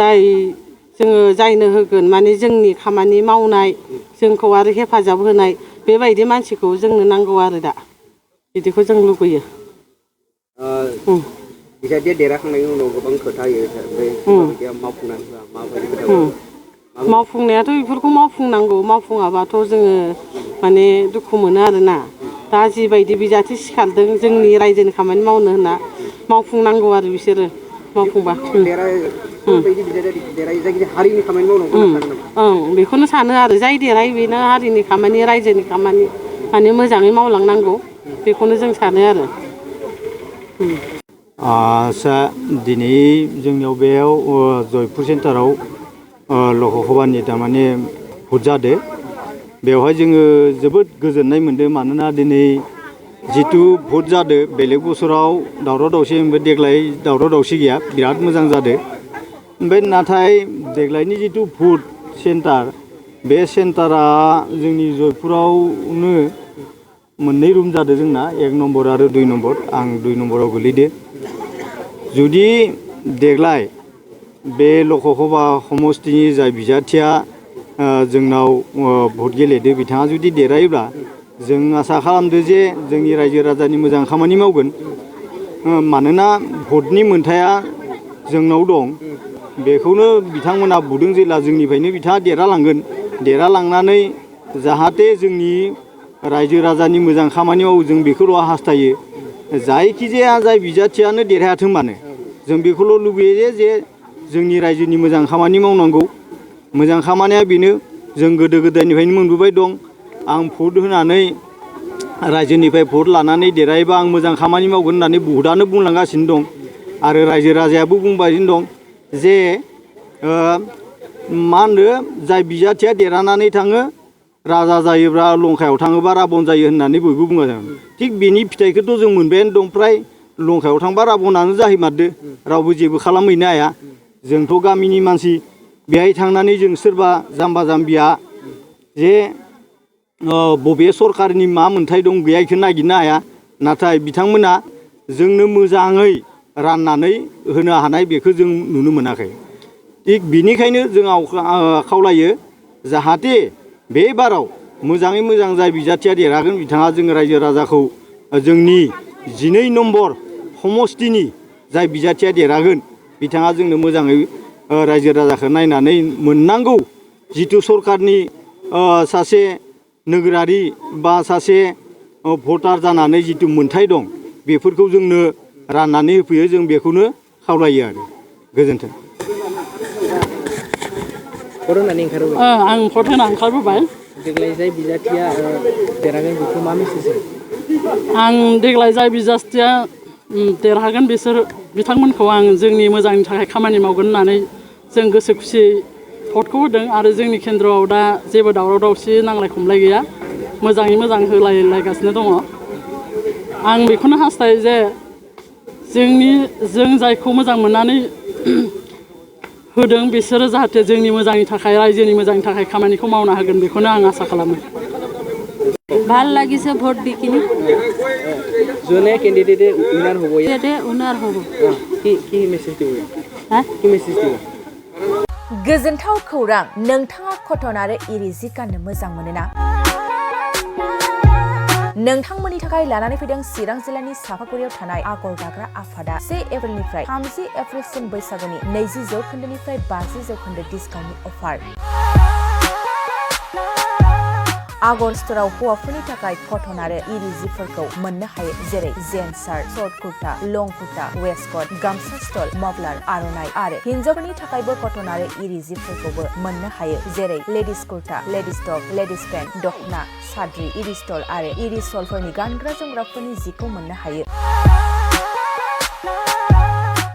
जाय जोङो जायनो होगोन माने जोंनि खामानि मावनाय जोंखौ आरो हेफाजाब होनाय बेबायदि मानसिखौ जोंनो नांगौ आरो दा बिदिखौ जों लुबैयो। बिजादिया देरहाखांनायनि उनाव गोबां खोथा होयो ओमफ्राय मावफुंनानै होआ माबायदि खोथा मावफुंनायाथ' बेफोरखौ मावफुंनांगौ मावफुङाबाथ' जोङो माने दुखु मोनो आरोना दा जिबायदि बिजाथि सिखारदों जोंनि रायजोनि खामानि मावनो होनना मावफुंनांगौ आरो बिसोरो मावफुंबा हारिनि खामानि मावनांगौ ओं बेखौनो सानो आरो जाय देरहायो बेनो हारिनि खामानि रायजोनि खामानि माने मोजाङै मावलांनांगौ बेखौनो जों सानो आरो। आदसा दिनै जोंनियाव बेयाव जयपुर सेन्टाराव लक सभानि थारमाने भट जादों बेवहाय जोङो जोबोद गोजोननाय मोन्दों मानोना दिनै जिथु भट जादों बेलेग बोसोराव दावराव दावसि ओमफ्राय देग्लाय दावराव दावसि गैया बिराद मोजां जादों ओमफ्राय नाथाय देग्लायनि जिथु भट सेन्टार बे सेन्टारा जोंनि जयपुरावनो मोननै रुम जादों जोंना 1 नम्बर आरो 2 नम्बर आं 2 नम्बराव गोलैदो जुदि देग्लाय बे लक सभा समस्तिनि जाय बिजाथिया जोंनाव भट गेलेदो बिथाङा जुदि देरहायोब्ला जों आसा खालामदो जे जोंनि रायजो राजानि मोजां खामानि मावगोन मानोना भटनि मोन्थाया जोंनाव दं बेखौनो बिथांमोना बुदों जेला जोंनिफ्रायनो बिथाङा देरहालांगोन देरहालांनानै जाहाथे जोंनि रायजो राजानि मोजां खामानि मावो जों बेखौल' हास्थायो जायखिजाया जाय बिजाथियानो देरहायाथों मानो जों बेखौल' लुबैयो जे जोंनि रायजोनि मोजां खामानि मावनांगौ मोजां खामानिया बेनो जों गोदो गोदायनिफ्रायनो मोनबोबाय दं आं भट होनानै रायजोनिफ्राय भट लानानै देरहायोबा आं मोजां खामानि मावगोन होननानै बहुतआनो बुंलांगासिनो दं आरो रायजो राजायाबो बुंगासिनो दं जे मा होनो जाय बिजाथिया देरहानानै थाङो राजा जायोब्ला लंकायाव थाङोबा राबन जायो होननानै बयबो बुंगासिनो थिग बेनि फिथाइखौथ' जों मोनबायानो दं फ्राय लंकायाव थांबा राबनानो जाहैमारदो रावबो जेबो खालामहैनो हाया जोंथ' गामिनि मानसि बेहाय थांनानै जों सोरबा जाम्बा जाम्बिया जे बबे सरकारनि मा मोन्थाय दं गैया बेखौ नागिरनो हाया नाथाय बिथांमोना जोंनो मोजाङै राननानै होनो हानाय बेखौ जों नुनो मोनाखै थिग बिनिखायनो जों खावलायो जाहाथे बे बाराव मोजाङै मोजां जाय बिजाथिया देरहागोन बिथाङा जों रायजो राजाखौ जोंनि 12 नम्बर समस्तिनि जाय बिजाथिया देरहागोन बिथाङा जोंनो मोजाङै रायजो राजाखौ नायनानै मोननांगौ जिथु सरकारनि सासे नोगोरारि बा सासे भटार जानानै जिथु मोन्थाय दं बेफोरखौ जोंनो राननानै होफैयो जों बेखौनो खावलायो आरो गोजोन्थों। आं भट होना ओंखारबोबाय देग्लाय जाय बिजाथिया देरहागोन बेखौ मा मेसेज आं देग्लाय जाय बिजाथिया देरहागोन बिसोर बिथांमोनखौ आं जोंनि मोजांनि थाखाय खामानि मावगोन होननानै जों गोसो खुसियै भटखौ होदों आरो जोंनि केन्द्रआव दा जेबो दावराव दावसि नांलाय खमलाय गैया मोजाङै मोजां होलायगासिनो दङ आं बेखौनो हास्थायो जे जों जायखौ मोजां मोननानै होदों बिसोरो जाहाथे जोंनि मोजांनि थाखाय रायजोनि मोजांनि थाखाय खामानिखौ मावना होगोन बेखौनो आं आसा खालामो। ভাল লাগিছে ভোট দি কিনি যোনে কেণ্ডিডেটে উইনাৰ হ'ব উনার হব কি মেছেজ দিব কি মেছেজ দিব गोजोनथाव खौरां नोंथाङा कटन आरो इरि जि गाननो मोजां मोनोना नोंथांमोननि थाखाय लानानै फैदों चिरां जिल्लानि सापागुरियाव थानाय आगर दाग्रा आफादा 1 एप्रिलनिफ्राय 30 एप्रिलसिम बैसागुनि 20% 50% डिसकाउन्टनि अफार आगर स्ट'राव हौवाफोरनि थाखाय कटन आरो इरि जिफोरखौ मोननो हायो जेरै जेन्स शार्ट शर्ट कुर्ता लं कुर्ता वेस्टकट गामसा स्टल मफलार आर'नाइ आरो हिन्जावफोरनि थाखायबो कटन आरो इरि जिफोरखौबो मोननो हायो जेरै ladies kurta ladies top ladies pant दखना साद्रि इरि स्टल आरो इरि सलफोरनि गानग्रा जोमग्राफोरनि जिखौ मोननो हायो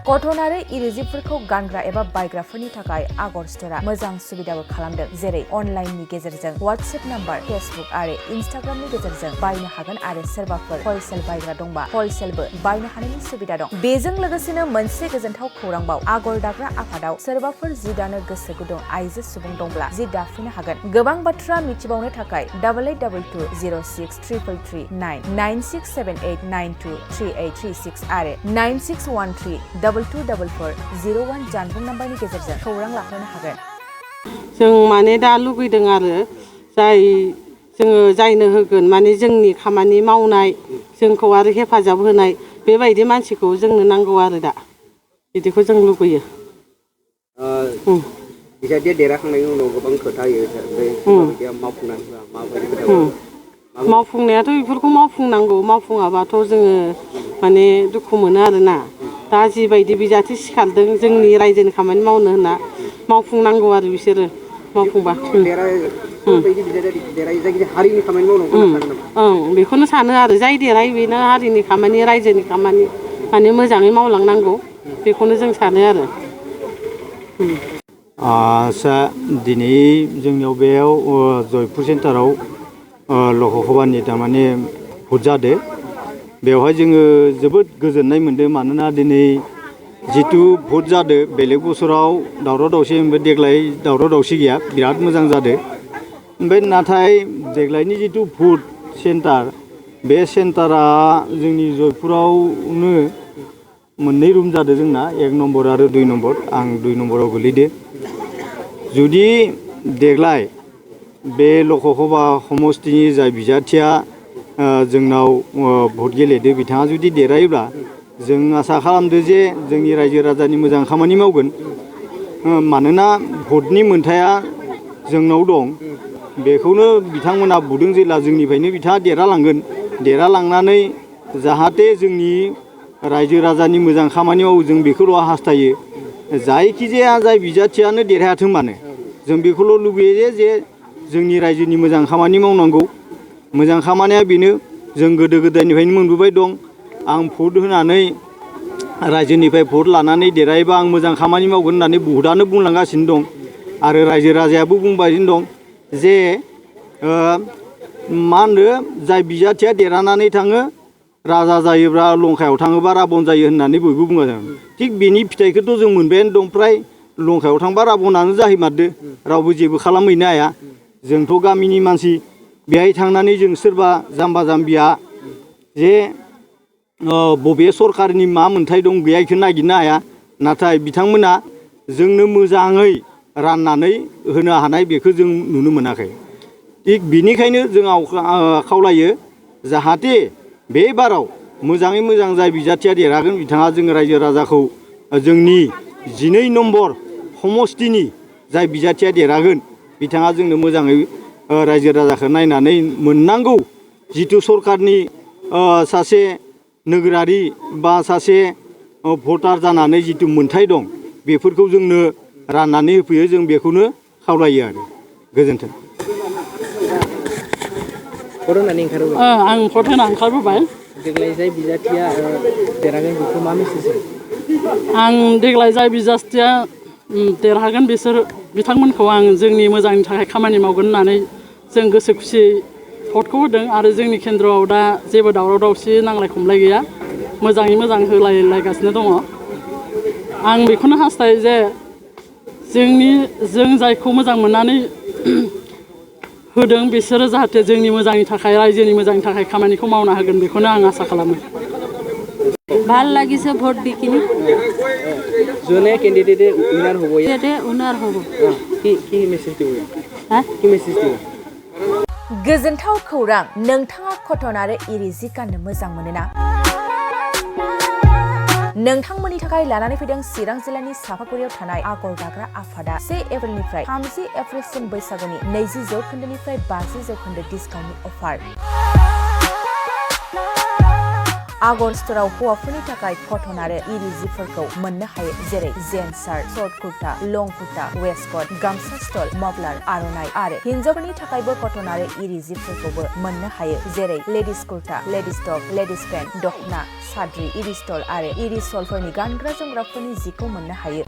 कटन आरो इरि जिफोरखौ गानग्रा एबा बायग्राफोरनि थाखाय आगर स्ट'रा मोजां सुबिदाबो खालामदों जेरै अनलाइननि गेजेरजों वाट्सएप नाम्बार फेसबुक आरो इन्स्टाग्रामनि गेजेरजों बायनो हागोन आरो सोरबाफोर हलसेल बायग्रा दंबा हलसेलबो बायनो हानायनि सुबिदा दं बेजों लोगोसेनो मोनसे गोजोनथाव खौरांबाव आगर दाग्रा आफादाव सोरबाफोर जि दानो गोसो गुदुं आइजो सुबुं दंब्ला जि दाफिननो हागोन गोबां बाथ्रा मिथिबावनो थाखाय 8822063339 9678923836 आरो 9613 924401 जानबुं नाम्बारनि गेजेरजों खौरां लाहरनो हागोन। जों माने दा लुगैदों आरो जोङो जायनो होगोन माने जोंनि खामानि मावनाय जोंखौ आरो हेफाजाब होनाय बेबायदि मानसिखौ जोंनो नांगौ आरो दा बिदिखौ जों लुगैयो। बिजाथिया देरहाखांनायनि उनाव गोबां खोथा होयो बेफोरबायदिया मावफुंनानै होआ माबायदि खोथा मावफुंनायाथ' बेफोरखौ मावफुंनांगौ मावफुङाबाथ' जोङो माने दुखु मोनो आरोना दा जिबायदि बिजाथि सिखारदों जोंनि रायजोनि खामानि मावनो होनना मावफुंनांगौ आरो बिसोरो मावफुंबा हारिनि खामानि मावनांगौ ओं बेखौनो सानो आरो जाय देरहायो बेनो हारिनि खामानि रायजोनि खामानि माने मोजाङै मावलांनांगौ बेखौनो जों सानो आरो। आदसा दिनै जोंनियाव बेयाव जयपुर सेन्टाराव लकसभानि थारमाने भट जादो बेवहाय जोङो जोबोद गोजोननाय मोनदों मानोना दिनै जिथु भट जादो बेलेग बोसोराव दावराव दावसि देग्लाय दावराव दावसि गैया बिराद मोजां जादो ओमफ्राय नाथाय देग्लायनि जिथु भट सेन्टार बे सेन्टारा जोंनि जयपुरावनो मोननै रुम जादों जोंना 1 नम्बर आरो 2 नम्बर आं 2 नम्बराव गोलैदो जुदि देग्लाय बे लकसभा समस्तिनि जाय बिजाथिया जोंनाव भट गेलेदो बिथाङा जुदि देरहायोब्ला जों आसा खालामदो जे जोंनि रायजो राजानि मोजां खामानि मावगोन मानोना भटनि मोन्थाया जोंनाव दं बेखौनो बिथांमोना बुदों जेला जोंनिफ्रायनो बिथाङा देरहालांनानै जाहाथे जोंनि रायजो राजानि मोजां खामानि मावो जों बेखौल' हास्थायो जायखिजाया जाय बिजाथियानो देरहायाथों मानो जों बेखौल' लुबैयो जे जोंनि रायजोनि मोजां खामानि मावनांगौ मोजां खामानिया बेनो जों गोदो गोदायनिफ्रायनो मोनबोबाय दं आं भट होनानै रायजोनिफ्राय भट लानानै देरहायोबा आं मोजां खामानि मावगोन होननानै बहुतानो बुंलांगासिनो दं आरो रायजो राजायाबो बुंगासिनो दं जे मा होनो जाय बिजाथिया देरहानानै थाङो राजा जायोब्ला लंकायाव थाङोबा राबन जायो होननानै बयबो बुंगासिनो थिग बेनि फिथाइखौथ' जों मोनबायानो दं फ्राय लंकायाव थांबा राबनानो जाहैमारदो रावबो जेबो खालामहैनो हाया जोंथ' गामिनि मानसि बेहाय थांनानै जों सोरबा जाम्बा जाम्बिया जे बबे सरकारनि मा मोन्थाय दं गैया बेखौ नागिरनो हाया नाथाय बिथांमोना जोंनो मोजाङै राननानै होनो हानाय बेखौ जों नुनो मोनाखै थिग बिनिखायनो जों खावलायो जाहाथे बे बाराव मोजाङै मोजां जाय बिजाथिया देरहागोन बिथाङा जों रायजो राजाखौ जोंनि 12 नम्बर समस्तिनि जाय बिजाथिया देरहागोन बिथाङा जोंनो मोजाङै रायजो राजाखौ नायनानै मोननांगौ जिथु सरकारनि सासे नोगोरारि बा सासे भटार जानानै जिथु मोन्थाय दं बेफोरखौ जोंनो राननानै होफैयो जों बेखौनो खावलायो आरो गोजोन्थों। भट होनानै ओंखारबोबाय आं भट होना ओंखारबोबाय देग्लाय जाय बिजाथिया देरहागोन बेखौ मा मेसेज आं देग्लाय जाय बिजाथिया देरहागोन बिथांमोनखौ आं जोंनि मोजांनि थाखाय खामानि मावगोन होननानै जों गोसो खुसियै भटखौ होदों आरो जोंनि केन्द्रआव दा जेबो दावराव दावसि नांलाय खमलाय गैया मोजाङै मोजां होलायगासिनो दङ आं बेखौनो हास्थायो जे जों जायखौ मोजां मोननानै होदों बिसोरो जाहाथे जोंनि मोजांनि थाखाय रायजोनि मोजांनि थाखाय खामानिखौ मावना होगोन बेखौनो आं आसा खालामो। ভাল লাগিছে ভোট দি কিনি যোনে কেণ্ডিডেটে উইনাৰ হ'ব উনার হব কি মেছেজ দিব কি মেছেज দিব गोजोनथाव खौरां नोंथाङा कटन आरो इरि जि गाननो मोजां मोनोना नोंथांमोननि थाखाय लानानै फैदों चिरां जिल्लानि सापागुरियाव थानाय आगर दाग्रा आफादा 1 एप्रिलनिफ्राय 30 एप्रिलसिम बैसागुनि 20% 50% डिसकाउन्टनि अफार आगर स्ट'राव हौवाफोरनि थाखाय कटन आरो इरि जिफोरखौ मोननो हायो जेरै जेन्स शार्ट शर्ट कुर्ता लं कुर्ता वेस्टकट गामसा स्टल मफलार आर'नाइ आरो हिन्जावफोरनि थाखायबो कटन आरो इरि जिफोरखौबो मोननो हायो जेरै ladies kurta ladies top ladies pant दखना साद्रि इरि स्टल आरो इरि सलफोरनि गानग्रा जोमग्राफोरनि जिखौ मोननो हायो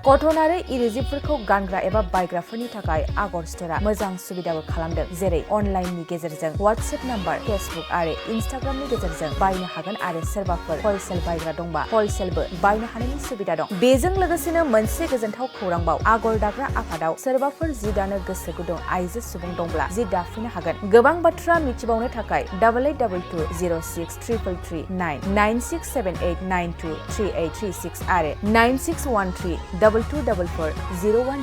कटन आरो इरि जिफोरखौ गानग्रा एबा बायग्राफोरनि थाखाय आगर स्ट'रआ मोजां सुबिदाबो खालामदों जेरै अनलाइननि गेजेरजों WhatsApp नाम्बार फेसबुक आरो इनस्टाग्रामनि गेजेरजों बायनो हागोन आरो सोरबाफोर हलसेल बायग्रा दंबा हलसेलबो बायनो हानायनि सुबिदा दं। बेजों लोगोसेनो मोनसे गोजोनथाव खौरांबाव आगर दाग्रा आफादाव सोरबाफोर जि दानो गोसो गुदुं आइजो सुबुं दंब्ला जि दाफिननो हागोन। गोबां बाथ्रा मिथिबावनो थाखाय 8822063339 9678923836 आरो 9613224401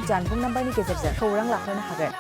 जानबुं नाम्बारनि गेजेरजों खौरां लाहरनो हागोन।